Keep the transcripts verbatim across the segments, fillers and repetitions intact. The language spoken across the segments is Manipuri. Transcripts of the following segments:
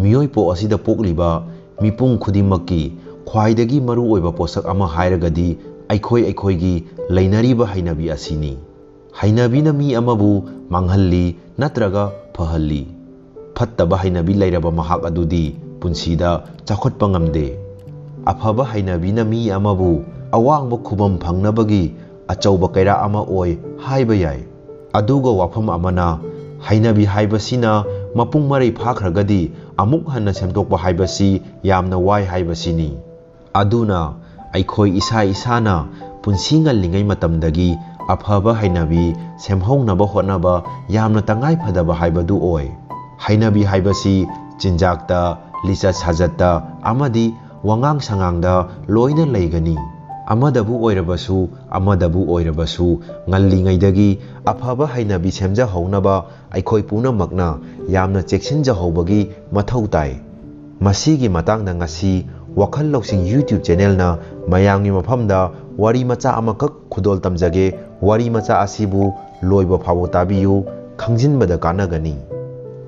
ꯃꯤꯑꯣꯏꯄꯣꯛ ꯑꯁꯤꯗ ꯄꯣꯛꯂꯤꯕ ꯃꯤꯄꯨꯝ ꯈꯨꯗꯤꯡꯃꯛꯀꯤ ꯈ꯭ꯋꯥꯏꯗꯒꯤ ꯃꯔꯨꯑꯣꯏꯕ ꯄꯣꯠꯁꯛ ꯑꯃ ꯍꯥꯏꯔꯒꯗꯤ ꯑꯩꯈꯣꯏ ꯑꯩꯈꯣꯏꯒꯤ ꯂꯩꯅꯔꯤꯕ ꯍꯩꯅꯕꯤ ꯑꯁꯤꯅꯤ꯫ ꯍꯩꯅꯕꯤꯅ ꯃꯤ ꯑꯃꯕꯨ ꯃꯥꯡꯍꯜꯂꯤ ꯅꯠꯇ꯭ꯔꯒ ꯐꯍꯜꯂꯤ꯫ ꯐꯠꯇꯕ ꯍꯩꯅꯕꯤ ꯂꯩꯔꯕ ꯃꯍꯥꯛ ꯑꯗꯨꯗꯤ ꯄꯨꯟꯁꯤꯗ ꯆꯥꯎꯈꯠꯄ ꯉꯝꯗꯦ꯫ ꯑꯐꯕ ꯍꯩꯅꯕꯤꯅ ꯃꯤ ꯑꯃꯕꯨ ꯑꯋꯥꯡꯕ ꯈꯨꯕꯝ ꯐꯪꯅꯕꯒꯤ ꯑꯆꯧꯕ ꯀꯩꯔꯥꯛ ꯑꯃ ꯑꯣꯏ ꯍꯥꯏꯕ ꯌꯥꯏ꯫ ꯑꯗꯨꯒ ꯋꯥꯐꯝ ꯑꯃꯅ, ꯍꯩꯅꯕꯤ ꯍꯥꯏꯕꯁꯤꯅ ꯃꯄꯨꯡ ꯃꯔꯩ ꯐꯥꯈ꯭ꯔꯒꯗꯤ ꯑꯃꯨꯛ ꯍꯟꯅ ꯁꯦꯝꯗꯣꯛꯄ ꯍꯥꯏꯕꯁꯤ ꯌꯥꯝꯅ ꯋꯥꯏ ꯍꯥꯏꯕꯁꯤꯅꯤ꯫ ꯑꯗꯨꯅ ꯑꯩꯈꯣꯏ ꯏꯁꯥ ꯏꯁꯥꯅ ꯄꯨꯟꯁꯤ ꯉꯜꯂꯤꯉꯩ ꯃꯇꯝꯗꯒꯤ ꯑꯐꯕ ꯍꯩꯅꯕꯤ ꯁꯦꯝꯍꯧꯅꯕ ꯍꯣꯠꯅꯕ ꯌꯥꯝꯅ ꯇꯉꯥꯏ ꯐꯗꯕ ꯍꯥꯏꯕꯗꯨ ꯑꯣꯏ꯫ ꯍꯩꯅꯕꯤ ꯍꯥꯏꯕꯁꯤ ꯆꯤꯟꯖꯥꯛꯇ, ꯂꯤꯆꯠ ꯁꯥꯖꯠꯇ ꯑꯃꯗꯤ ꯋꯥꯉꯥꯡ ꯁꯉꯥꯡꯗ ꯂꯣꯏꯅ ꯂꯩꯒꯅꯤ꯫ ꯑꯃꯗꯕꯨ ꯑꯣꯏꯔꯕꯁꯨ, ꯑꯃꯗꯕꯨ ꯑꯣꯏꯔꯕꯁꯨ, ꯉꯜꯂꯤꯉꯩꯗꯒꯤ ꯑꯐꯕ ꯍꯩꯅꯕꯤ ꯁꯦꯝꯖꯍꯧꯅꯕ ꯑꯩꯈꯣꯏ ꯄꯨꯝꯅꯃꯛꯅ ꯌꯥꯝꯅ ꯆꯦꯛꯁꯤꯟꯖꯍꯧꯕꯒꯤ ꯃꯊꯧ ꯇꯥꯏ꯫ ꯃꯁꯤꯒꯤ ꯃꯇꯥꯡꯗ ꯉꯁꯤ ꯋꯥꯈꯜ ꯂꯧꯁꯤꯡ YouTube ꯆꯦꯅꯦꯜꯅ ꯃꯌꯥꯝꯒꯤ ꯃꯐꯝꯗ ꯋꯥꯔꯤ ꯃꯆꯥ ꯑꯃꯈꯛ ꯈꯨꯗꯣꯜ ꯇꯝꯖꯒꯦ꯫ ꯋꯥꯔꯤ ꯃꯆꯥ ꯑꯁꯤꯕꯨ ꯂꯣꯏꯕ ꯐꯥꯎꯕ ꯇꯥꯕꯤꯌꯨ, ꯈꯪꯖꯤꯟꯕꯗ ꯀꯥꯟꯅꯒꯅꯤ꯫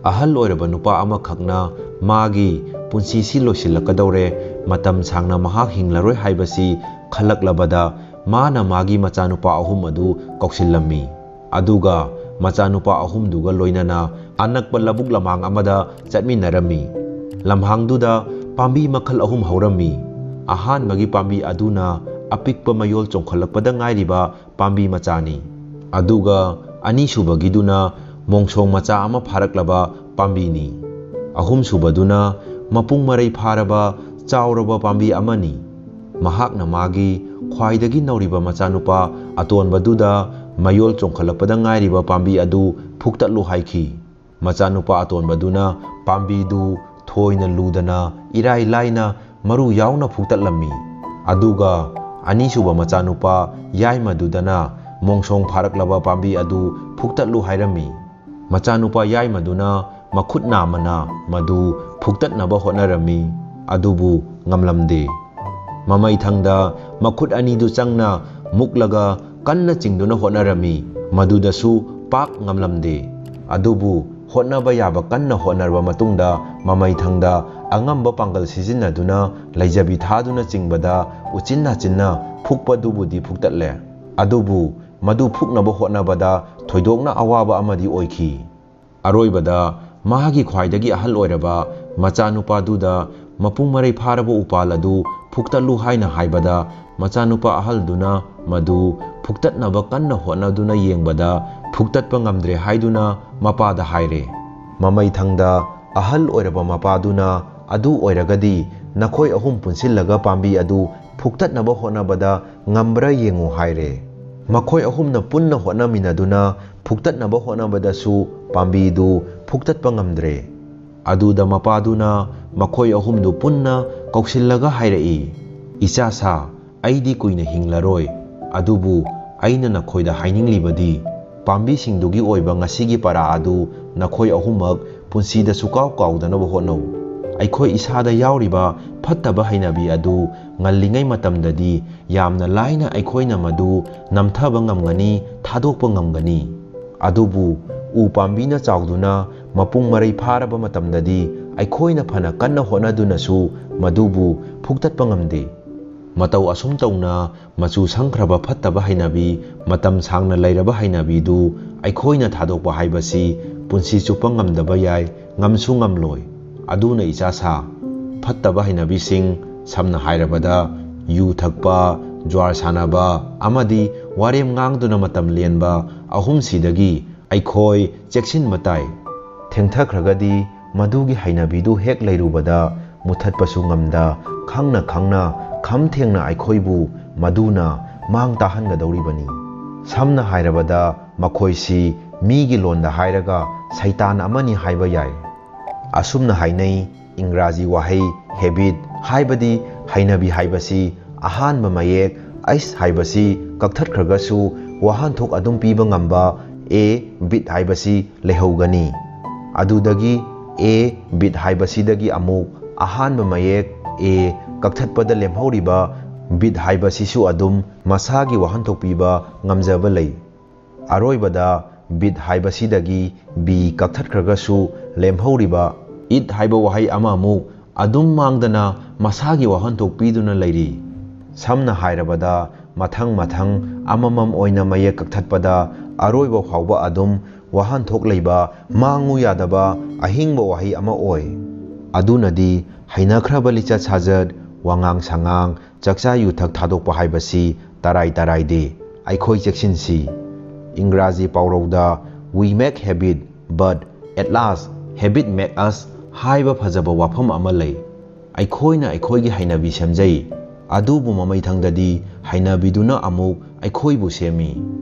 ꯑꯍꯜ ꯑꯣꯏꯔꯕ ꯅꯨꯄꯥ ꯑꯃꯈꯛꯅ ꯃꯥꯒꯤ ꯄꯨꯟꯁꯤꯁꯤ ꯂꯣꯏꯁꯤꯜꯂꯛꯀꯗꯧꯔꯦ, ꯃꯇꯝ ꯁꯥꯡꯅ ꯃꯍꯥꯛ ꯍꯤꯡꯂꯔꯣꯏ ꯍꯥꯏꯕꯁꯤ ꯈꯜꯂꯛꯂꯕꯗ, ꯃꯥꯅ ꯃꯥꯒꯤ ꯃꯆꯥꯅꯨꯄꯥ ꯑꯍꯨꯝ ꯑꯗꯨ ꯀꯧꯁꯤꯜꯂꯝꯃꯤ꯫ ꯑꯗꯨꯒ ꯃꯆꯥꯅꯨꯄꯥ ꯑꯍꯨꯝꯗꯨꯒ ꯂꯣꯏꯅꯅ ꯑꯅꯛꯄ ꯂꯧꯕꯨꯛ ꯂꯃꯥꯡ ꯑꯃꯗ ꯆꯠꯃꯤꯟꯅꯔꯝꯃꯤ꯫ ꯂꯝꯍꯥꯡꯗꯨꯗ ꯄꯥꯝꯕꯤ ꯃꯈꯜ ꯑꯍꯨꯝ ꯍꯧꯔꯝꯃꯤ꯫ ꯑꯍꯥꯟꯕꯒꯤ ꯄꯥꯝꯕꯤ ꯑꯗꯨꯅ ꯑꯄꯤꯛꯄ ꯃꯌꯣꯜ ꯆꯣꯡꯈꯠꯂꯛꯄꯗ ꯉꯥꯏꯔꯤꯕ ꯄꯥꯝꯕꯤ ꯃꯆꯥꯅꯤ꯫ ꯑꯗꯨꯒ ꯑꯅꯤꯁꯨꯕꯒꯤꯗꯨꯅ ꯃꯣꯡꯁꯣꯡ ꯃꯆꯥ ꯑꯃ ꯐꯥꯔꯛꯂꯕ ꯄꯥꯝꯕꯤꯅꯤ꯫ ꯑꯍꯨꯝꯁꯨꯕꯗꯨꯅ ꯃꯄꯨꯡ ꯃꯔꯩ ꯐꯥꯔꯕ ꯆꯥꯎꯔꯕ ꯄꯥꯝꯕꯤ ꯑꯃꯅꯤ꯫ ꯃꯍꯥꯛꯅ ꯃꯥꯒꯤ ꯈ꯭ꯋꯥꯏꯗꯒꯤ ꯅꯧꯔꯤꯕ ꯃꯆꯥꯅꯨꯄꯥ ꯑꯇꯣꯟꯕꯗꯨꯗ ꯃꯌꯣꯜ ꯆꯣꯡꯈꯠꯂꯛꯄꯗ ꯉꯥꯏꯔꯤꯕ ꯄꯥꯝꯕꯤ ꯑꯗꯨ ꯐꯨꯛꯇꯠꯂꯨ ꯍꯥꯏꯈꯤ꯫ ꯃꯆꯥꯅꯨꯄꯥ ꯑꯇꯣꯟꯕꯗꯨꯅ ꯄꯥꯝꯕꯤꯗꯨ ꯊꯣꯏꯅ ꯂꯨꯗꯅ ꯏꯔꯥꯏ ꯂꯥꯏꯅ ꯃꯔꯨ ꯌꯥꯎꯅ ꯐꯨꯛꯇꯠꯂꯝꯃꯤ꯫ ꯑꯗꯨꯒ ꯑꯅꯤꯁꯨꯕ ꯃꯆꯥꯅꯨꯄꯥ ꯌꯥꯏꯃꯗꯨꯗꯅ ꯃꯣꯡꯁꯣꯡ ꯐꯥꯔꯛꯂꯕ ꯄꯥꯝꯕꯤ ꯑꯗꯨ ꯐꯨꯛꯇꯠꯂꯨ ꯍꯥꯏꯔꯝꯃꯤ꯫ ꯃꯆꯥꯅꯨꯄꯥ ꯌꯥꯏꯃꯗꯨꯅ ꯃꯈꯨꯠ ꯅꯥꯝꯃꯅ ꯃꯗꯨ ꯐꯨꯛꯇꯠꯅꯕ ꯍꯣꯠꯅꯔꯝꯃꯤ, ꯑꯗꯨꯕꯨ ꯉꯝꯂꯝꯗꯦ꯫ ꯃꯃꯩꯊꯪꯗ ꯃꯈꯨꯠ ꯑꯅꯤꯗꯨ ꯆꯪꯅ ꯃꯨꯛꯂꯒ ꯀꯟꯅ ꯆꯤꯡꯗꯨꯅ ꯍꯣꯠꯅꯔꯝꯃꯤ, ꯃꯗꯨꯗꯁꯨ ꯄꯥꯛ ꯉꯝꯂꯝꯗꯦ꯫ ꯑꯗꯨꯕꯨ ꯍꯣꯠꯅꯕ ꯌꯥꯕ ꯀꯟꯅ ꯍꯣꯠꯅꯔꯕ ꯃꯇꯨꯡꯗ, ꯃꯃꯩꯊꯪꯗ ꯑꯉꯝꯕ ꯄꯥꯡꯒꯜ ꯁꯤꯖꯤꯟꯅꯗꯨꯅ ꯂꯩꯖꯕꯤ ꯊꯥꯗꯨꯅ ꯆꯤꯡꯕꯗ ꯎꯆꯤꯟ ꯅꯥꯆꯤꯟꯅ ꯐꯨꯛꯄꯗꯨꯕꯨꯗꯤ ꯐꯨꯛꯇꯠꯂꯦ꯫ ꯑꯗꯨꯕꯨ ꯃꯗꯨ ꯐꯨꯛꯅꯕ ꯍꯣꯠꯅꯕꯗ ꯊꯣꯏꯗꯣꯛꯅ ꯑꯋꯥꯕ ꯑꯃꯗꯤ ꯑꯣꯏꯈꯤ꯫ ꯑꯔꯣꯏꯕꯗ ꯃꯍꯥꯛꯀꯤ ꯈ꯭ꯋꯥꯏꯗꯒꯤ ꯑꯍꯜ ꯑꯣꯏꯔꯕ ꯃꯆꯥꯅꯨꯄꯥꯗꯨꯗ ꯃꯄꯨꯡ ꯃꯔꯩ ꯐꯥꯔꯕ ꯎꯄꯥꯜ ꯑꯗꯨ ꯐꯨꯛꯇꯠꯂꯨ ꯍꯥꯏꯅ ꯍꯥꯏꯕꯗ, ꯃꯆꯥꯅꯨꯄꯥ ꯑꯍꯜꯗꯨꯅ ꯃꯗꯨ ꯐꯨꯛꯇꯠꯅꯕ ꯀꯟꯅ ꯍꯣꯠꯅꯗꯨꯅ ꯌꯦꯡꯕꯗ ꯐꯨꯛꯇꯠꯄ ꯉꯝꯗ꯭ꯔꯦ ꯍꯥꯏꯗꯨꯅ ꯃꯄꯥꯗ ꯍꯥꯏꯔꯦ꯫ ꯃꯃꯩꯊꯪꯗ ꯑꯍꯜ ꯑꯣꯏꯔꯕ ꯃꯄꯥꯗꯨꯅ, "ꯑꯗꯨ ꯑꯣꯏꯔꯒꯗꯤ ꯅꯈꯣꯏ ꯑꯍꯨꯝ ꯄꯨꯟꯁꯤꯜꯂꯒ ꯄꯥꯝꯕꯤ ꯑꯗꯨ ꯐꯨꯛꯇꯠꯅꯕ ꯍꯣꯠꯅꯕꯗ ꯉꯝꯕ꯭ꯔꯥ ꯌꯦꯡꯉꯨ" ꯍꯥꯏꯔꯦ꯫ ꯃꯈꯣꯏ ꯑꯍꯨꯝꯅ ꯄꯨꯟꯅ ꯍꯣꯠꯅꯃꯤꯟꯅꯗꯨꯅ ꯐꯨꯛꯇꯠꯅꯕ ꯍꯣꯠꯅꯕꯗꯁꯨ ꯄꯥꯝꯕꯤꯗꯨ ꯐꯨꯛꯇꯠꯄ ꯉꯝꯗ꯭ꯔꯦ꯫ ꯑꯗꯨꯗ ꯃꯄꯥꯗꯨꯅ ꯃꯈꯣꯏ ꯑꯍꯨꯝꯗꯨ ꯄꯨꯟꯅ ꯀꯧꯁꯤꯜꯂꯒ ꯍꯥꯏꯔꯛꯏ, "ꯏꯆꯥꯁꯥ, ꯑꯩꯗꯤ ꯀꯨꯏꯅ ꯍꯤꯡꯂꯔꯣꯏ, ꯑꯗꯨꯕꯨ ꯑꯩꯅ ꯅꯈꯣꯏꯗ ꯍꯥꯏꯅꯤꯡꯂꯤꯕꯗꯤ, ꯄꯥꯝꯕꯤꯁꯤꯡꯗꯨꯒꯤ ꯑꯣꯏꯕ ꯉꯁꯤꯒꯤ ꯄꯔꯥ ꯑꯗꯨ ꯅꯈꯣꯏ ꯑꯍꯨꯝꯃꯛ ꯄꯨꯟꯁꯤꯗ ꯁꯨꯀꯥꯎ ꯀꯥꯎꯗꯅꯕ ꯍꯣꯠꯅꯧ꯫ ꯑꯩꯈꯣꯏ ꯏꯁꯥꯗ ꯌꯥꯎꯔꯤꯕ ꯐꯠꯇꯕ ꯍꯩꯅꯕꯤ ꯑꯗꯨ ꯉꯜꯂꯤꯉꯩ ꯃꯇꯝꯗꯗꯤ ꯌꯥꯝꯅ ꯂꯥꯏꯅ ꯑꯩꯈꯣꯏꯅ ꯃꯗꯨ ꯅꯝꯊꯕ ꯉꯝꯒꯅꯤ, ꯊꯥꯗꯣꯛꯄ ꯉꯝꯒꯅꯤ꯫ ꯑꯗꯨꯕꯨ ꯎ ꯄꯥꯝꯕꯤꯅ ꯆꯥꯎꯗꯨꯅ ꯃꯄꯨꯡ ꯃꯔꯩ ꯐꯥꯔꯕ ꯃꯇꯝꯗꯗꯤ ꯑꯩꯈꯣꯏꯅ ꯐꯅ ꯀꯟꯅ ꯍꯣꯠꯅꯗꯨꯅꯁꯨ ꯃꯗꯨꯕꯨ ꯐꯨꯛꯇꯠꯄ ꯉꯝꯗꯦ꯫ ꯃꯇꯧ ꯑꯁꯨꯝ ꯇꯧꯅ ꯃꯆꯨ ꯁꯪꯈ꯭ꯔꯕ ꯐꯠꯇꯕ ꯍꯩꯅꯕꯤ, ꯃꯇꯝ ꯁꯥꯡꯅ ꯂꯩꯔꯕ ꯍꯩꯅꯕꯤꯗꯨ ꯑꯩꯈꯣꯏꯅ ꯊꯥꯗꯣꯛꯄ ꯍꯥꯏꯕꯁꯤ ꯄꯨꯟꯁꯤ ꯆꯨꯞꯄ ꯉꯝꯗꯕ ꯌꯥꯏ, ꯉꯝꯁꯨ ꯉꯝꯂꯣꯏ꯫ ꯑꯗꯨꯅ ꯏꯆꯥꯁꯥ, ꯐꯠꯇꯕ ꯍꯩꯅꯕꯤꯁꯤꯡ, ꯁꯝꯅ ꯍꯥꯏꯔꯕꯗ ꯌꯨ ꯊꯛꯄ, ꯖ꯭ꯋꯥꯔ ꯁꯥꯟꯅꯕ ꯑꯃꯗꯤ ꯋꯥꯔꯦꯝ ꯉꯥꯡꯗꯨꯅ ꯃꯇꯝ ꯂꯦꯟꯕ ꯑꯍꯨꯝꯁꯤꯗꯒꯤ ꯑꯩꯈꯣꯏ ꯆꯦꯛꯁꯤꯟꯕ ꯇꯥꯏ꯫ ꯊꯦꯡꯊꯈ꯭ꯔꯒꯗꯤ ꯃꯗꯨꯒꯤ ꯍꯩꯅꯕꯤꯗꯨ ꯍꯦꯛ ꯂꯩꯔꯨꯕꯗ ꯃꯨꯊꯠꯄꯁꯨ ꯉꯝꯗ, ꯈꯪꯅ ꯈꯪꯅ ꯈꯝ ꯊꯦꯡꯅ ꯑꯩꯈꯣꯏꯕꯨ ꯃꯗꯨꯅ ꯃꯥꯡ ꯇꯥꯍꯟꯒꯗꯧꯔꯤꯕꯅꯤ꯫ ꯁꯝꯅ ꯍꯥꯏꯔꯕꯗ ꯃꯈꯣꯏꯁꯤ ꯃꯤꯒꯤ ꯂꯣꯟꯗ ꯍꯥꯏꯔꯒ ꯁꯩꯇꯥꯟ ꯑꯃꯅꯤ ꯍꯥꯏꯕ ꯌꯥꯏ꯫ ꯑꯁꯨꯝꯅ ꯍꯥꯏꯅꯩ, ꯏꯪꯒ꯭ꯔꯥꯖꯤ ꯋꯥꯍꯩ habit ꯍꯥꯏꯕꯗꯤ ꯍꯩꯅꯕꯤ ꯍꯥꯏꯕꯁꯤ ꯑꯍꯥꯟꯕ ꯃꯌꯦꯛ ꯑꯩꯁ ꯍꯥꯏꯕꯁꯤ ꯀꯛꯊꯠꯈ꯭ꯔꯒꯁꯨ ꯋꯥꯍꯟꯊꯣꯛ ꯑꯗꯨꯝ ꯄꯤꯕ ꯉꯝꯕ a bit ꯍꯥꯏꯕꯁꯤ ꯂꯩꯍꯧꯒꯅꯤ꯫ ꯑꯗꯨꯗꯒꯤ a bit ꯍꯥꯏꯕꯁꯤꯗꯒꯤ ꯑꯃꯨꯛ ꯑꯍꯥꯟꯕ ꯃꯌꯦꯛ a ꯀꯛꯊꯠꯄꯗ ꯂꯦꯝꯍꯧꯔꯤꯕ bit ꯍꯥꯏꯕꯁꯤꯁꯨ ꯑꯗꯨꯝ ꯃꯁꯥꯒꯤ ꯋꯥꯍꯟꯊꯣꯛ ꯄꯤꯕ ꯉꯝꯖꯕ ꯂꯩ꯫ ꯑꯔꯣꯏꯕꯗ ꯕꯤꯠ ꯍꯥꯏꯕꯁꯤꯗꯒꯤ ꯕꯤ ꯀꯛꯊꯠꯈ꯭ꯔꯒꯁꯨ ꯂꯦꯝꯍꯧꯔꯤꯕ ꯏꯠ ꯍꯥꯏꯕ ꯋꯥꯍꯩ ꯑꯃ ꯑꯃꯨꯛ ꯑꯗꯨꯝ ꯃꯥꯡꯗꯅ ꯃꯁꯥꯒꯤ ꯋꯥꯍꯟꯊꯣꯛ ꯄꯤꯗꯨꯅ ꯂꯩꯔꯤ꯫ ꯁꯝꯅ ꯍꯥꯏꯔꯕꯗ, ꯃꯊꯪ ꯃꯊꯪ ꯑꯃꯃꯝ ꯑꯣꯏꯅ ꯃꯌꯦꯛ ꯀꯛꯊꯠꯄꯗ ꯑꯔꯣꯏꯕ ꯐꯥꯎꯕ ꯑꯗꯨꯝ ꯋꯥꯍꯟꯊꯣꯛ ꯂꯩꯕ, ꯃꯥꯡꯉꯨ ꯌꯥꯗꯕ ꯑꯍꯤꯡꯕ ꯋꯥꯍꯩ ꯑꯃ ꯑꯣꯏ꯫ ꯑꯗꯨꯅꯗꯤ ꯍꯩꯅꯈ꯭ꯔꯕ ꯂꯤꯆꯠ ꯁꯥꯖꯠ, ꯋꯥꯉꯥꯡ ꯁꯉꯥꯡ, ꯆꯥꯛꯆꯥ ꯌꯨꯊꯛ ꯊꯥꯗꯣꯛꯄ ꯍꯥꯏꯕꯁꯤ ꯇꯔꯥꯏ ꯇꯔꯥꯏꯗꯦ꯫ ꯑꯩꯈꯣꯏ ꯆꯦꯛꯁꯤꯟꯁꯤ꯫ ꯏꯪꯒ꯭ꯔꯥꯖꯤ ꯄꯥꯎꯔꯧꯗ "We make habit, but at last habit make us" ꯍꯥꯏꯕ ꯐꯖꯕ ꯋꯥꯐꯝ ꯑꯃ ꯂꯩ꯫ ꯑꯩꯈꯣꯏꯅ ꯑꯩꯈꯣꯏꯒꯤ ꯍꯩꯅꯕꯤ ꯁꯦꯝꯖꯩ, ꯑꯗꯨꯕꯨ ꯃꯃꯩꯊꯪꯗꯗꯤ ꯍꯩꯅꯕꯤꯗꯨꯅ ꯑꯃꯨꯛ ꯑꯩꯈꯣꯏꯕꯨ ꯁꯦꯝꯃꯤ꯫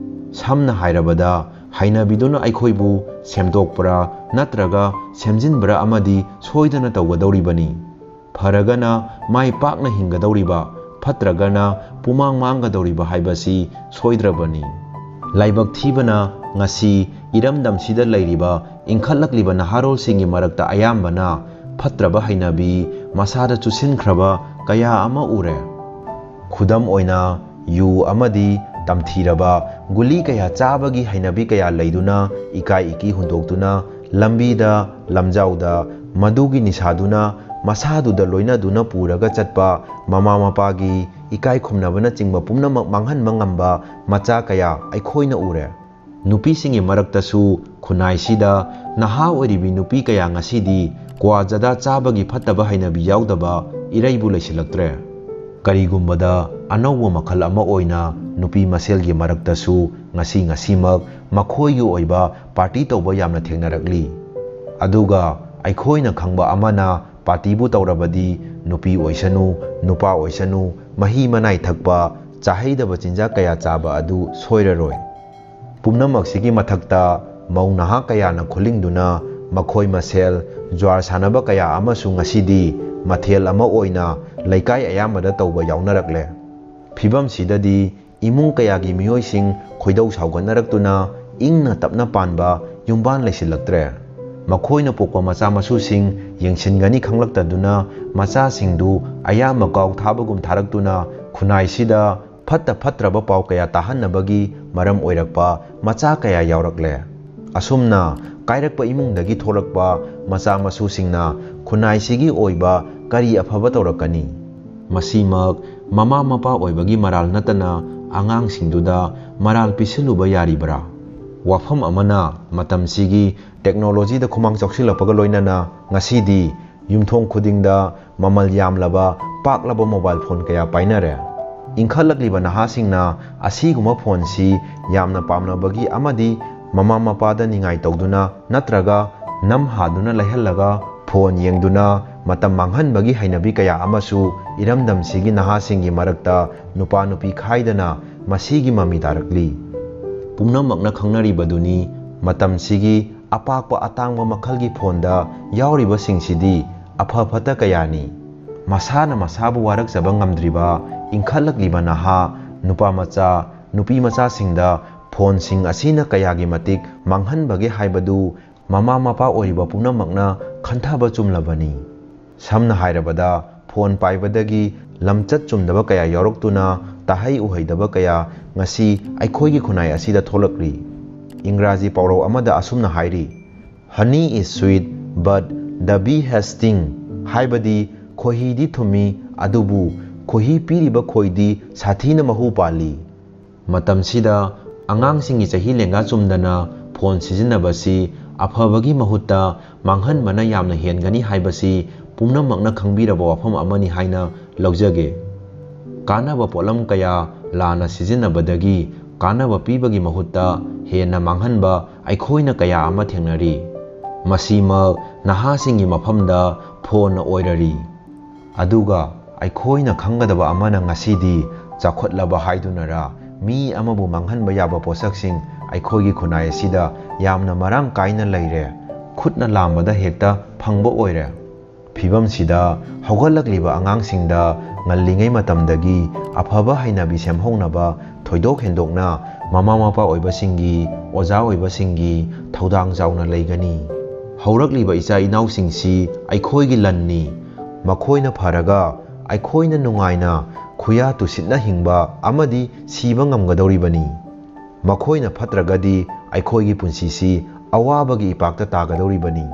ꯁꯝꯅ ꯍꯥꯏꯔꯕꯗ, ꯍꯩꯅꯕꯤꯗꯨꯅ ꯑꯩꯈꯣꯏꯕꯨ ꯁꯦꯝꯗꯣꯛꯄ꯭ꯔꯥ ꯅꯠꯇ꯭ꯔꯒ ꯁꯦꯝꯖꯤꯟꯕ꯭ꯔꯥ ꯑꯃꯗꯤ ꯁꯣꯏꯗꯅ ꯇꯧꯒꯗꯧꯔꯤꯕꯅꯤ꯫ ꯐꯔꯒꯅ ꯃꯥꯏ ꯄꯥꯛꯅ ꯍꯤꯡꯒꯗꯧꯔꯤꯕ, ꯐꯠꯇ꯭ꯔꯒꯅ ꯄꯨꯃꯥꯡ ꯃꯥꯡꯒꯗꯧꯔꯤꯕ ꯍꯥꯏꯕꯁꯤ ꯁꯣꯏꯗ꯭ꯔꯕꯅꯤ꯫ ꯂꯥꯏꯕꯛ ꯊꯤꯕꯅ ꯉꯁꯤ ꯏꯔꯝꯗꯝꯁꯤꯗ ꯂꯩꯔꯤꯕ ꯏꯟꯈꯠꯂꯛꯂꯤꯕ ꯅꯍꯥꯔꯣꯜꯁꯤꯡꯒꯤ ꯃꯔꯛꯇ ꯑꯌꯥꯝꯕꯅ ꯐꯠꯇ꯭ꯔꯕ ꯍꯩꯅꯕꯤ ꯃꯁꯥꯗ ꯆꯨꯁꯤꯟꯈ꯭ꯔꯕ ꯀꯌꯥ ꯑꯃ ꯎꯔꯦ꯫ ꯈꯨꯗꯝ ꯑꯣꯏꯅ, ꯌꯨ ꯑꯃꯗꯤ ꯇꯝꯊꯤꯔꯕ ꯒꯨꯂꯤ ꯀꯌꯥ ꯆꯥꯕꯒꯤ ꯍꯩꯅꯕꯤ ꯀꯌꯥ ꯂꯩꯗꯨꯅ ꯏꯀꯥꯏ ꯏꯀꯤ ꯍꯨꯟꯗꯣꯛꯇꯨꯅ ꯂꯝꯕꯤꯗ, ꯂꯝꯖꯥꯎꯗ ꯃꯗꯨꯒꯤ ꯅꯤꯁꯥꯗꯨꯅ ꯃꯁꯥꯗꯨꯗ ꯂꯣꯏꯅꯗꯨꯅ ꯄꯨꯔꯒ ꯆꯠꯄ ꯃꯃꯥ ꯃꯄꯥꯒꯤ ꯏꯀꯥꯏ ꯈꯨꯝꯅꯕꯅꯆꯤꯡꯕ ꯄꯨꯝꯅꯃꯛ ꯃꯥꯡꯍꯟꯕ ꯉꯝꯕ ꯃꯆꯥ ꯀꯌꯥ ꯑꯩꯈꯣꯏꯅ ꯎꯔꯦ꯫ ꯅꯨꯄꯤꯁꯤꯡꯒꯤ ꯃꯔꯛꯇꯁꯨ ꯈꯨꯟꯅꯥꯏꯁꯤꯗ ꯅꯍꯥ ꯑꯣꯏꯔꯤꯕꯤ ꯅꯨꯄꯤ ꯀꯌꯥ ꯉꯁꯤꯗꯤ ꯀ꯭ꯋꯥ ꯖꯗꯥ ꯆꯥꯕꯒꯤ ꯐꯠꯇꯕ ꯍꯩꯅꯕꯤ ꯌꯥꯎꯗꯕ ꯏꯔꯩꯕꯨ ꯂꯩꯁꯤꯜꯂꯛꯇ꯭ꯔꯦ꯫ ꯀꯔꯤꯒꯨꯝꯕꯗ ꯑꯅꯧꯕ ꯃꯈꯜ ꯑꯃ ꯑꯣꯏꯅ ꯅꯨꯄꯤ ꯃꯁꯦꯜꯒꯤ ꯃꯔꯛꯇꯁꯨ ꯉꯁꯤ ꯉꯁꯤꯃꯛ ꯃꯈꯣꯏꯒꯤ ꯑꯣꯏꯕ ꯄꯥꯔꯇꯤ ꯇꯧꯕ ꯌꯥꯝꯅ ꯊꯦꯡꯅꯔꯛꯂꯤ꯫ ꯑꯗꯨꯒ ꯑꯩꯈꯣꯏꯅ ꯈꯪꯕ ꯑꯃꯅ, ꯄꯥꯔꯇꯤꯕꯨ ꯇꯧꯔꯕꯗꯤ ꯅꯨꯄꯤ ꯑꯣꯏꯁꯅꯨ, ꯅꯨꯄꯥ ꯑꯣꯏꯁꯅꯨ, ꯃꯍꯤ ꯃꯅꯥꯏ ꯊꯛꯄ, ꯆꯥꯍꯩꯗꯕ ꯆꯤꯟꯖꯥꯛ ꯀꯌꯥ ꯆꯥꯕ ꯑꯗꯨ ꯁꯣꯏꯔꯔꯣꯏ꯫ ꯄꯨꯝꯅꯃꯛꯁꯤꯒꯤ ꯃꯊꯛꯇ ꯃꯧ ꯅꯍꯥ ꯀꯌꯥꯅ ꯈꯨꯂꯤꯡꯗꯨꯅ ꯃꯈꯣꯏ ꯃꯁꯦꯜ ꯖ꯭ꯋꯥꯔ ꯁꯥꯟꯅꯕ ꯀꯌꯥ ꯑꯃꯁꯨ ꯉꯁꯤꯗꯤ ꯃꯊꯦꯜ ꯑꯃ ꯑꯣꯏꯅ ꯂꯩꯀꯥꯏ ꯑꯌꯥꯝꯕꯗ ꯇꯧꯕ ꯌꯥꯎꯅꯔꯛꯂꯦ꯫ ꯐꯤꯕꯝꯁꯤꯗꯗꯤ ꯏꯃꯨꯡ ꯀꯌꯥꯒꯤ ꯃꯤꯑꯣꯏꯁꯤꯡ ꯈꯣꯏꯗꯧ ꯁꯥꯎꯒꯠꯅꯔꯛꯇꯨꯅ ꯏꯪꯅ ꯇꯞꯅ ꯄꯥꯟꯕ ꯌꯨꯝꯕꯥꯟ ꯂꯩꯁꯤꯜꯂꯛꯇ꯭ꯔꯦ꯫ ꯃꯈꯣꯏꯅ ꯄꯣꯛꯄ ꯃꯆꯥ ꯃꯁꯨꯁꯤꯡ ꯌꯦꯡꯁꯤꯟꯒꯅꯤ ꯈꯪꯂꯛꯇꯗꯨꯅ ꯃꯆꯥꯁꯤꯡꯗꯨ ꯑꯌꯥꯝꯕ ꯀꯥꯎ ꯊꯥꯕꯒꯨꯝ ꯊꯥꯔꯛꯇꯨꯅ ꯈꯨꯟꯅꯥꯏꯁꯤꯗ ꯐꯠꯇ ꯐꯠꯇ꯭ꯔꯕ ꯄꯥꯎ ꯀꯌꯥ ꯇꯥꯍꯟꯅꯕꯒꯤ ꯃꯔꯝ ꯑꯣꯏꯔꯛꯄ ꯃꯆꯥ ꯀꯌꯥ ꯌꯥꯎꯔꯛꯂꯦ꯫ ꯑꯁꯨꯝꯅ ꯀꯥꯏꯔꯛꯄ ꯏꯃꯨꯡꯗꯒꯤ ꯊꯣꯛꯂꯛꯄ ꯃꯆꯥ ꯃꯁꯨꯁꯤꯡꯅ ꯈꯨꯟꯅꯥꯏꯁꯤꯒꯤ ꯑꯣꯏꯕ ꯀꯔꯤ ꯑꯐꯕ ꯇꯧꯔꯛꯀꯅꯤ? ꯃꯁꯤꯃꯛ ꯃꯃꯥ ꯃꯄꯥ ꯑꯣꯏꯕꯒꯤ ꯃꯔꯥꯜ ꯅꯠꯇꯅ ꯑꯉꯥꯡꯁꯤꯡꯗꯨꯗ ꯃꯔꯥꯜ ꯄꯤꯁꯤꯜꯂꯨꯕ ꯌꯥꯔꯤꯕ꯭ꯔꯥ? ꯋꯥꯐꯝ ꯑꯃꯅ, ꯃꯇꯝꯁꯤꯒꯤ ꯇꯦꯛꯅꯣꯂꯣꯖꯤꯗ ꯈꯨꯃꯥꯡ ꯆꯥꯎꯁꯤꯜꯂꯛꯄꯒ ꯂꯣꯏꯅꯅ ꯉꯁꯤꯗꯤ ꯌꯨꯝꯊꯣꯡ ꯈꯨꯗꯤꯡꯗ ꯃꯃꯜ ꯌꯥꯝꯂꯕ, ꯄꯥꯛꯂꯕ ꯃꯣꯕꯥꯏꯜ ꯐꯣꯟ ꯀꯌꯥ ꯄꯥꯏꯅꯔꯦ꯫ ꯏꯟꯈꯠꯂꯛꯂꯤꯕ ꯅꯍꯥꯁꯤꯡꯅ ꯑꯁꯤꯒꯨꯝꯕ ꯐꯣꯟꯁꯤ ꯌꯥꯝꯅ ꯄꯥꯝꯅꯕꯒꯤ ꯑꯃꯗꯤ ꯃꯃꯥ ꯃꯄꯥꯗ ꯅꯤꯡꯉꯥꯏ ꯇꯧꯗꯨꯅ ꯅꯠꯇ꯭ꯔꯒ ꯅꯝꯍꯥꯗꯨꯅ ꯂꯩꯍꯜꯂꯒ ꯐꯣꯟ ꯌꯦꯡꯗꯨꯅ ꯃꯇꯝ ꯃꯥꯡꯍꯟꯕꯒꯤ ꯍꯩꯅꯕꯤ ꯀꯌꯥ ꯑꯃꯁꯨ ꯏꯔꯝꯗꯝꯁꯤꯒꯤ ꯅꯍꯥꯁꯤꯡꯒꯤ ꯃꯔꯛꯇ ꯅꯨꯄꯥ ꯅꯨꯄꯤ ꯈꯥꯏꯗꯅ ꯃꯁꯤꯒꯤ ꯃꯃꯤ ꯇꯥꯔꯛꯂꯤ꯫ ꯄꯨꯝꯅꯃꯛꯅ ꯈꯪꯅꯔꯤꯕꯗꯨꯅꯤ, ꯃꯇꯝꯁꯤꯒꯤ ꯑꯄꯥꯛꯄ ꯑꯇꯥꯡꯕ ꯃꯈꯜꯒꯤ ꯐꯣꯟꯗ ꯌꯥꯎꯔꯤꯕꯁꯤꯡꯁꯤꯗꯤ ꯑꯐ ꯐꯠꯇ ꯀꯌꯥꯅꯤ꯫ ꯃꯁꯥꯅ ꯃꯁꯥꯕꯨ ꯋꯥꯔꯛꯆꯕ ꯉꯝꯗ꯭ꯔꯤꯕ ꯏꯟꯈꯠꯂꯛꯂꯤꯕ ꯅꯍꯥ ꯅꯨꯄꯥ ꯃꯆꯥ, ꯅꯨꯄꯤ ꯃꯆꯥꯁꯤꯡꯗ ꯐꯣꯟꯁꯤꯡ ꯑꯁꯤꯅ ꯀꯌꯥꯒꯤ ꯃꯇꯤꯛ ꯃꯥꯡꯍꯟꯕꯒꯦ ꯍꯥꯏꯕꯗꯨ ꯃꯃꯥ ꯃꯄꯥ ꯑꯣꯏꯔꯤꯕ ꯄꯨꯝꯅꯃꯛꯅ ꯈꯟꯊꯕ ꯆꯨꯝꯂꯕꯅꯤ꯫ ꯁꯝꯅ ꯍꯥꯏꯔꯕꯗ, ꯐꯣꯟ ꯄꯥꯏꯕꯗꯒꯤ ꯂꯝꯆꯠ ꯆꯨꯝꯗꯕ ꯀꯌꯥ ꯌꯥꯎꯔꯛꯇꯨꯅ ꯇꯥꯍꯩ ꯎꯍꯩꯗꯕ ꯀꯌꯥ ꯉꯁꯤ ꯑꯩꯈꯣꯏꯒꯤ ꯈꯨꯟꯅꯥꯏ ꯑꯁꯤꯗ ꯊꯣꯛꯂꯛꯂꯤ꯫ ꯏꯪꯒ꯭ꯔꯥꯖꯤ ꯄꯥꯎꯔꯧ ꯑꯃꯗ ꯑꯁꯨꯝꯅ ꯍꯥꯏꯔꯤ, "Honey is sweet, but the bee has sting", ꯍꯥꯏꯕꯗꯤ ꯈꯣꯏꯍꯤꯗꯤ ꯊꯨꯝꯃꯤ, ꯑꯗꯨꯕꯨ ꯈꯣꯏꯍꯤ ꯄꯤꯔꯤꯕ ꯈꯣꯏꯗꯤ ꯁꯥꯊꯤꯅ ꯃꯍꯨ ꯄꯥꯜꯂꯤ꯫ ꯃꯇꯝꯁꯤꯗ ꯑꯉꯥꯡꯁꯤꯡꯒꯤ ꯆꯍꯤ ꯂꯦꯡꯒꯥ ꯆꯨꯝꯗꯅ ꯐꯣꯟ ꯁꯤꯖꯤꯟꯅꯕꯁꯤ ꯑꯐꯕꯒꯤ ꯃꯍꯨꯠꯇ ꯃꯥꯡꯍꯟꯕꯅ ꯌꯥꯝꯅ ꯍꯦꯟꯒꯅꯤ ꯍꯥꯏꯕꯁꯤ ꯄꯨꯝꯅꯃꯛꯅ ꯈꯪꯕꯤꯔꯕ ꯋꯥꯐꯝ ꯑꯃꯅꯤ ꯍꯥꯏꯅ ꯂꯧꯖꯒꯦ꯫ ꯀꯥꯟꯅꯕ ꯄꯣꯠꯂꯝ ꯀꯌꯥ ꯂꯥꯟꯅ ꯁꯤꯖꯤꯟꯅꯕꯗꯒꯤ ꯀꯥꯟꯅꯕ ꯄꯤꯕꯒꯤ ꯃꯍꯨꯠꯇ ꯍꯦꯟꯅ ꯃꯥꯡꯍꯟꯕ ꯑꯩꯈꯣꯏꯅ ꯀꯌꯥ ꯑꯃ ꯊꯦꯡꯅꯔꯤ꯫ ꯃꯁꯤꯃꯛ ꯅꯍꯥꯁꯤꯡꯒꯤ ꯃꯐꯝꯗ ꯐꯣꯟꯅ ꯑꯣꯏꯔꯔꯤ꯫ ꯑꯗꯨꯒ ꯑꯩꯈꯣꯏꯅ ꯈꯪꯒꯗꯕ ꯑꯃꯅ, ꯉꯁꯤꯗꯤ ꯆꯥꯎꯈꯠꯂꯕ ꯍꯥꯏꯗꯨꯅꯔ, ꯃꯤ ꯑꯃꯕꯨ ꯃꯥꯡꯍꯟꯕ ꯌꯥꯕ ꯄꯣꯠꯁꯛꯁꯤꯡ ꯑꯩꯈꯣꯏꯒꯤ ꯈꯨꯟꯅꯥꯏ ꯑꯁꯤꯗ ꯌꯥꯝꯅ ꯃꯔꯥꯡ ꯀꯥꯏꯅ ꯂꯩꯔꯦ꯫ ꯈꯨꯠꯅ ꯂꯥꯝꯕꯗ ꯍꯦꯛꯇ ꯐꯪꯕ ꯑꯣꯏꯔꯦ꯫ ꯐꯤꯕꯝꯁꯤꯗ ꯍꯧꯒꯠꯂꯛꯂꯤꯕ ꯑꯉꯥꯡꯁꯤꯡꯗ ꯉꯜꯂꯤꯉꯩ ꯃꯇꯝꯗꯒꯤ ꯑꯐꯕ ꯍꯩꯅꯕꯤ ꯁꯦꯝꯍꯧꯅꯕ ꯊꯣꯏꯗꯣꯛ ꯍꯦꯟꯗꯣꯛꯅ ꯃꯃꯥ ꯃꯄꯥ ꯑꯣꯏꯕꯁꯤꯡꯒꯤ, ꯑꯣꯖꯥ ꯑꯣꯏꯕꯁꯤꯡꯒꯤ ꯊꯧꯗꯥꯡ ꯆꯥꯎꯅ ꯂꯩꯒꯅꯤ꯫ ꯍꯧꯔꯛꯂꯤꯕ ꯏꯆꯥ ꯏꯅꯥꯎꯁꯤꯡꯁꯤ ꯑꯩꯈꯣꯏꯒꯤ ꯂꯟꯅꯤ꯫ ꯃꯈꯣꯏꯅ ꯐꯔꯒ ꯑꯩꯈꯣꯏꯅ ꯅꯨꯡꯉꯥꯏꯅ ꯈꯨꯌꯥ ꯇꯨꯁꯤꯠꯅ ꯍꯤꯡꯕ ꯑꯃꯗꯤ ꯁꯤꯕ ꯉꯝꯒꯗꯧꯔꯤꯕꯅꯤ꯫ ꯃꯈꯣꯏꯅ ꯐꯠꯇ꯭ꯔꯒꯗꯤ ꯑꯩꯈꯣꯏꯒꯤ ꯄꯨꯟꯁꯤꯁꯤ ꯑꯋꯥꯕꯒꯤ ꯏꯄꯥꯛꯇ ꯇꯥꯒꯗꯧꯔꯤꯕꯅꯤ꯫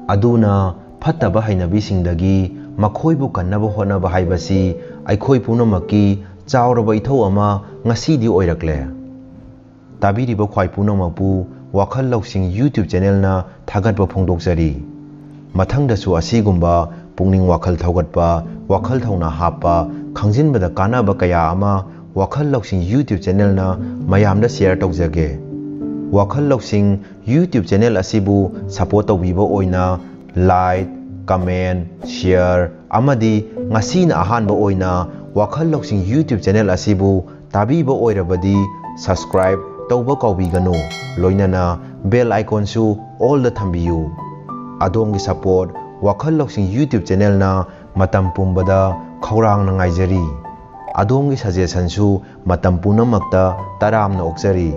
ꯑꯗꯨꯅ ꯐꯠꯇꯕ ꯍꯩꯅꯕꯤꯁꯤꯡꯗꯒꯤ ꯃꯈꯣꯏꯕꯨ ꯀꯟꯅꯕ ꯍꯣꯠꯅꯕ ꯍꯥꯏꯕꯁꯤ ꯑꯩꯈꯣꯏ ꯄꯨꯝꯅꯃꯛꯀꯤ ꯆꯥꯎꯔꯕ ꯏꯊꯧ ꯑꯃ ꯉꯁꯤꯗꯤ ꯑꯣꯏꯔꯛꯂꯦ꯫ ꯇꯥꯕꯤꯔꯤꯕ ꯈ꯭ꯋꯥꯏ ꯄꯨꯝꯅꯃꯛꯄꯨ ꯋꯥꯈꯜ ꯂꯧꯁꯤꯡ YouTube ꯆꯦꯅꯦꯜꯅ ꯊꯥꯒꯠꯄ ꯐꯣꯡꯗꯣꯛꯆꯔꯤ꯫ ꯃꯊꯪꯗꯁꯨ ꯑꯁꯤꯒꯨꯝꯕ ꯄꯨꯛꯅꯤꯡ ꯋꯥꯈꯜ ꯊꯧꯒꯠꯄ, ꯋꯥꯈꯜ ꯊꯧꯅꯥ ꯍꯥꯞꯄ, ꯈꯪꯖꯤꯟꯕꯗ ꯀꯥꯟꯅꯕ ꯀꯌꯥ ꯑꯃ ꯋꯥꯈꯜ ꯂꯧꯁꯤꯡ YouTube ꯆꯦꯅꯦꯜꯅ ꯃꯌꯥꯝꯗ ꯁꯤꯌꯔ ꯇꯧꯖꯒꯦ꯫ ꯋꯥꯈꯜ ꯂꯧꯁꯤꯡ YouTube ꯆꯦꯅꯦꯜ ꯑꯁꯤꯕꯨ ꯁꯄꯣꯔꯠ ꯇꯧꯕꯤꯕ ꯑꯣꯏꯅ ꯂꯥꯏꯛ, ꯀꯃꯦꯟ, ꯁꯤꯌꯔ ꯑꯃꯗꯤ ꯉꯁꯤꯅ ꯑꯍꯥꯟꯕ ꯑꯣꯏꯅ ꯋꯥꯈꯜ ꯂꯧꯁꯤꯡ YouTube ꯆꯦꯅꯦꯜ ꯑꯁꯤꯕꯨ ꯇꯥꯕꯤꯕ ꯑꯣꯏꯔꯕꯗꯤ ꯁꯕꯁꯀ꯭ꯔꯥꯏꯕ ꯇꯧꯕ ꯀꯥꯎꯕꯤꯒꯅꯨ꯫ ꯂꯣꯏꯅꯅ ꯕꯦꯜ ꯑꯥꯏꯀꯣꯟꯁꯨ ꯑꯣꯜꯗ ꯊꯝꯕꯤꯌꯨ꯫ ꯑꯗꯣꯝꯒꯤ ꯁꯄꯣꯔꯠ ꯋꯥꯈꯜ ꯂꯧꯁꯤꯡ YouTube ꯆꯦꯅꯦꯜꯅ ꯃꯇꯝ ꯄꯨꯝꯕꯗ ꯈꯧꯔꯥꯡꯅ ꯉꯥꯏꯖꯔꯤ꯫ ꯑꯗꯣꯝꯒꯤ ꯁꯖꯦꯁꯟꯁꯨ ꯃꯇꯝ ꯄꯨꯝꯅꯃꯛꯇ ꯇꯔꯥꯝꯅ ꯑꯣꯛꯆꯔꯤ꯫